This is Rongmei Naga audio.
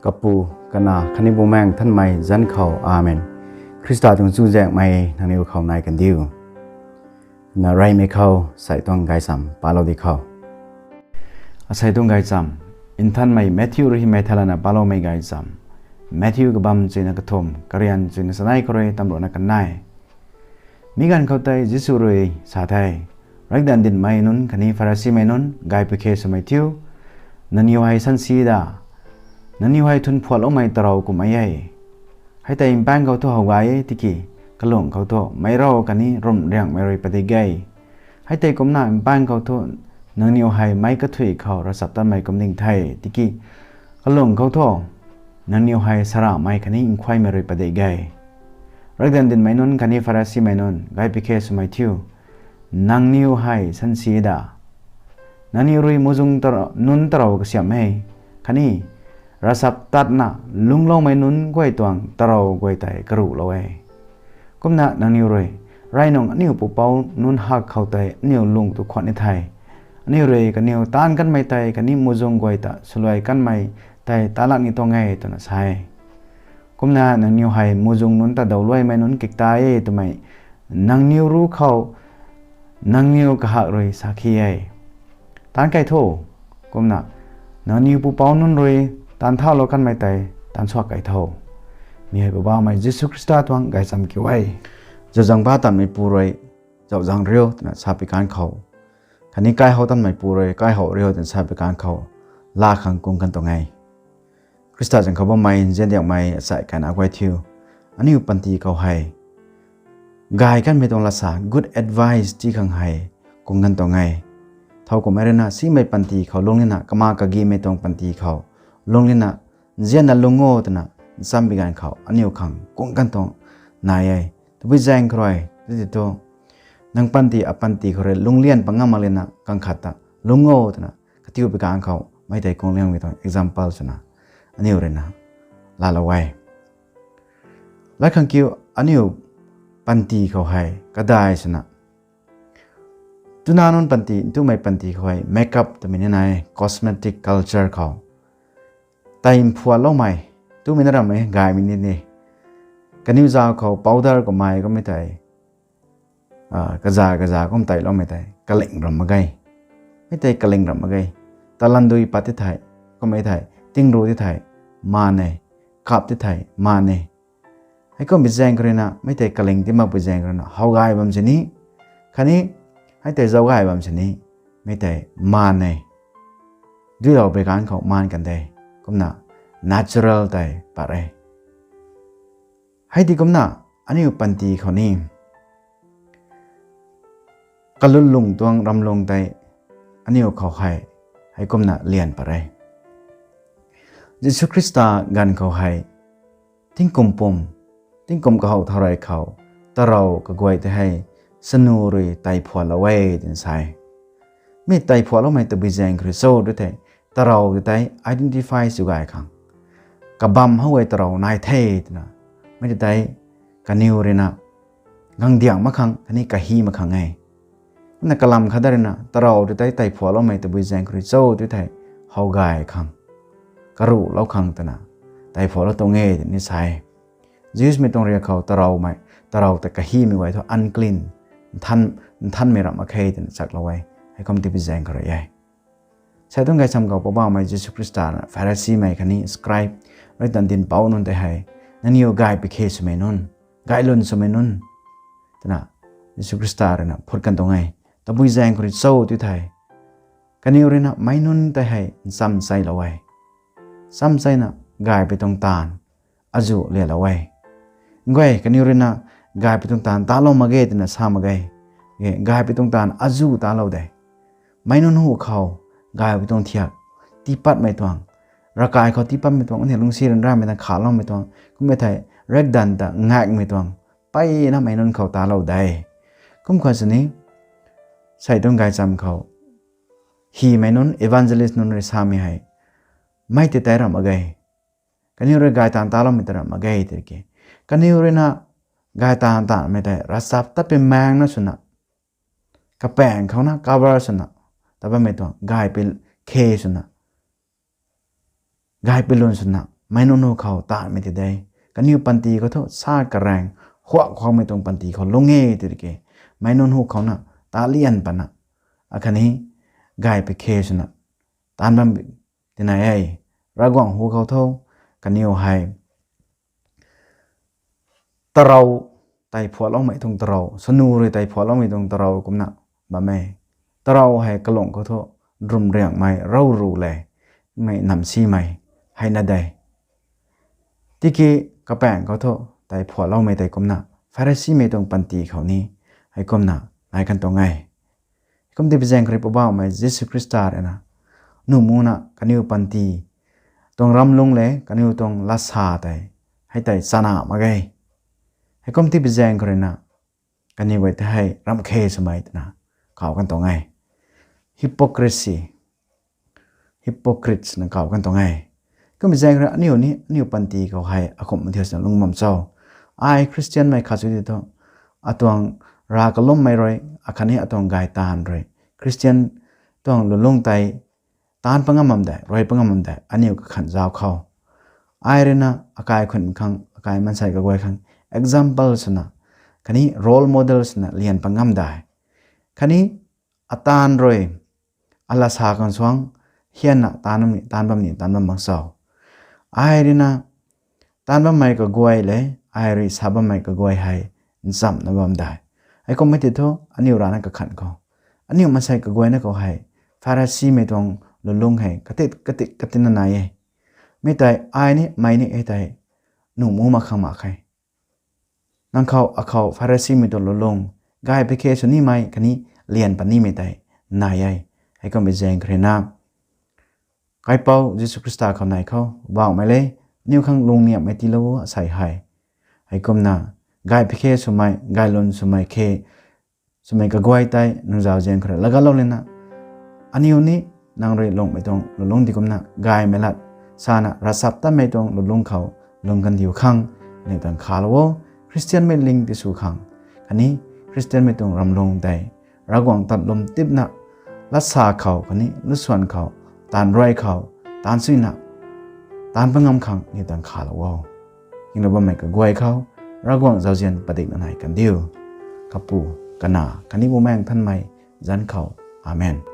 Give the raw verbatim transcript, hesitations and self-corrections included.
Kapu, Kanac khatni Bumaengh Nthanmei zanc khou, Amen. Khrista tuang chuzaenghmei nangniw khou nai kandiu. Na reymei khou sei tuang gaychamv palou di khou. Asei tuang gaychamv, Nthanmei Matthew rui hymei thaylana paloumei gaychamv. Matthew kabamv chuyna kathumh, karian chuyna chanei khou rui tamruhna kanei. Mi ganv khou tei Jisu rui sa the, Riakdanv dinhmei nunc khatni Pharisimei nunc, gay pwkhe swmei thiu, nangniw hei sansi da, nangniw hei thun phuatloumei tarou kumhmei e. Hei tei mpaeng khou thu how gay e tiki, kalung khou thu meic rou khatni rumhriangmei rui padik e. Hei tei kumna mpaeng khou thu nangniw hei meic kathui khou ravchaptatmei kum ding the tiki, kalung khou thu nangniw hei saramhmei khatni nkhuaimei rui padik e. Riakdanv dinhmei nunc khatni Pharisimei nunc, gay pwkhe swmei thiu, nangniw hei sansi da, nangniw rui muhzwng tar- nunc tarou kasiamh e, khatni ravchaptatna lungcloumei nunc guay tuang tarou guay tei karuhlou e. Kumna nangniw rui, rey nung aniu pupouc nunc hak khou tei aniu lung tu khwan ni the, aniu rui kaniw taanv kanmei tei khatni muhzwng guay ta swluai kanmei tei talak ni tuang e twna sa e. Kumna nangniw hei muhzwng nunc ta dawluaimei nunc kikta e twmei nangniw ruc khou nangniw kahak rui sakhi e. Taanc key tho, kumna nangniw pupouc nunc rui taanv thaulou kanmei tei taanv suak key tho. Mi hei Poubauhmei Jisu Khrista tuang gaychamv kiu e. Zauczaeng ba tanmeipu rui zauczaeng riu twna sa pi kan khou, khatni kaihow tanmeipu rui kaihow riu twna sa pi kan khou, laa khang kung kan tuang e. Khrista zaeng khou bammei nziandiakmei asei kaina guay thiu, aniu panty khou hei gay kanmei tuang lasa, good advice ti khang hei kung kan tuang e. Thow kumhmei ruina simei panty khou lungc lina, kama kagimei tuang panty khou lungc lina, nzianna lung o twna nchambi ganv khou aniu khang kung kan tuang nai e. Tabui zaeng khou rui titi thu, nang panty apanty khou rui lunglian pangam mak lina kang khat ta lung o twna katiu pi kan khou mei tei kungliangmei tuang example swna aniu ruina laalou e. Laa khang kiu, aniu panty khou hei kadai swna, tuna nunc panty, ntumei panty khou hei makeup twmei ni nai, cosmetic culture khou tei mphuatloumei, tumei na rammei gaymei ni ni. Kaniw zauc khou powder kummei kummei tei, kaza kaza kum teiloumei tei kaling ram mak ge. Mei tei kaling ram mak ge. Talandui pat ti thei, kummei thei, tingru ti thei, maan e, kap ti thei, maan e. Heikum bi zaeng khou ruina mei tei kaling ti makpui zaeng khou ruina how gay bam sini, khatni hei tei zauc gay bam sini, mei tei maan e. Duilou bi kan khou maan kan de. Kumna natural tei pat e. Hei di kumna aniu panty khou ni kalun lung tuang ramlung tei aniu khou hei, heikumna lian pat e. Jisu Khrista ganv khou hei, tingkum pum, tingkum kahow thau rey khou, tarou kaguay tei hei, sanu rui tei phuatlou e twna sa e. Mi tei phuatloumei tabui zaeng khou rui cho tu thei, tarou tei identify sw gay khang, kabamv how e tarou nai the twna, mei tei kaniw ruina gangdiang mak khang khatni kahi mak khang e. Kumna kalam khat da ruina tarou tei tei phuatloumei tabui zaeng khou rui cho tu thei, how gay khang, karuhlou khang twna tei phuatlou tuang e twna ni sa e. Jewsmei tuang riak khou taroumei, tarou ta kahimei guay thu unclean, nthan, nthanmei ramh mak khe twna chaklou e. Heikum tabui zaeng khou rui e. Sei tuang gaychamv khou Poubauhmei Jisu Khrista na Pharisimei khatni scribe, riakdanv dinhpouc nunc tei hei, nangniw gay pi khe swmei nunc, gay lun swmei nunc, twna Jisu Khrista ruina phut kan tuang e. Tabui zaeng khou rui cho tu thei, kaniw ruina meic nunc tei hei ncham cheilou e. Ncham cheina gaypui tuang taanv azuh lialou e. Nguay kaniw ruina gaypui tuang taanv talou mak ge twna sa mak ge. Gaypui tuang taanv azuh talou de. Meic nunc hu khou gaypui tuang thiak tiipatmei tuang, ravkai khou tiipatmei tuang, aniu lungcsi ryanramei ta khaloumei tuang, kummei thei riakdanv ta ngaekmei tuang, mpeyna meic nunc khou talou de. Kum khwan sini, sei tuang gaychamv khou hymei nunc, evangelist nunc rui samei hei, mei tei tei ramh mak ge. Kaniw rui gay taanv taloumei tei ramh mak ge tiki, kaniw ruina gay taanv taanmei tei ravchaptat pui maengna swna, kapaeng khouna cover swna, ta bammei tuang gaypui khe swna, gaypui lun swna, meic nunc hu khou taanmei ti de. Kaniw panty khou thu sa karaeng, huak huakmei tuang panty khou lung e tiki, meic nunc hu khou na ta lian pana, akhatni gay pui khe swna taanc bam tina e. Ravguangc hu khou thu kaniw hei tarou tei phuatloumei tuang tarou, sanu rui tei phuatloumei tuang tarou kumna bam e. Tarou hei kalung khou thu drum riangmei, rou ru le, mei namsimei hei na de. Tiki kapaeng khou thu tei phuatloumei tei kumna Pharisimei tuang panty khou ni hei kumna nai kan tuang e. Kum ti pi zaeng khou rui Poubauhmei Jisu Khrista rui na nuh muna kaniw panty tuang ramlung le kaniw tuang latsa tei hei tei chana mak ge. Heikum ti pi zaeng khou rui na kaniw guay tei hei ramh khe swmei twna kaw kan tuang e. Hypocrisy, hypocrites na kaw kan tuang e. Kum pi zaeng khou rui aniu ni aniu panty khou hei akhum mathiu swna lung bam cho? Ai Khristianmei khat sw ti thu, atuang rav kalummei rui, akhatni atuang gay taanv rui Khristian tuang lulung tei taanc pangam bam de, rui pangam bam de, aniu kakhan zauc khou. Ai rui na akai khun khang, akai maansei kaguay khang example swna, khatni role model swna lian pangam de. Khatni ataanv rui alatsa khang suang hianna taanc bam ni, taanc bam ni, taanc bam mak cho? Ai rui na taanc bammei kaguay le, ai rui sa bammei kaguay hei nchamna bam de. Heikum mei ti thu aniu rana kakhan khou, aniu maansei kaguayna khou hei Pharisimei tuang lulung hei katit katit katit na nai e. Mi tei ai ni mei ni e tei nuh mu mak khang mak khe. Nang khou akhou Pharisimei tuang lulung, gay pui khe sw nimei khatni lian pat nimei tei nai e. Heikum pi zaeng khou rui na Kaipouc Jisu Khrista khou nai khou, Poubauhmei le, aniu khang lungniamhmei tiilou o asei hei. Heikumna gay pui khe swmei, gay lun swmei khe, swmei kaguay tei nang zauzian khou rui lagatlou lana, aniu ni nang rui lungmei tuang lulung di kumna gaymei lat sana ravchaptatmei tuang lulung khou lung kandiu khang aniu tuang khalou o. Khristianmei ling ti sw khang, khatni Khristianmei tuang ramlung tei Ravguangc tat lwm tipna latsa khou khatni lusuan khou, taanv rui khou, taanc suina, taanc pangam khang aniu tuang khalou o. Hinglou bammei kaguay khou Ravguangc zauzian padikna nai kandiu. Kapu, Kanac khatni Bumaengh Nthanmei zanc khou. Amen.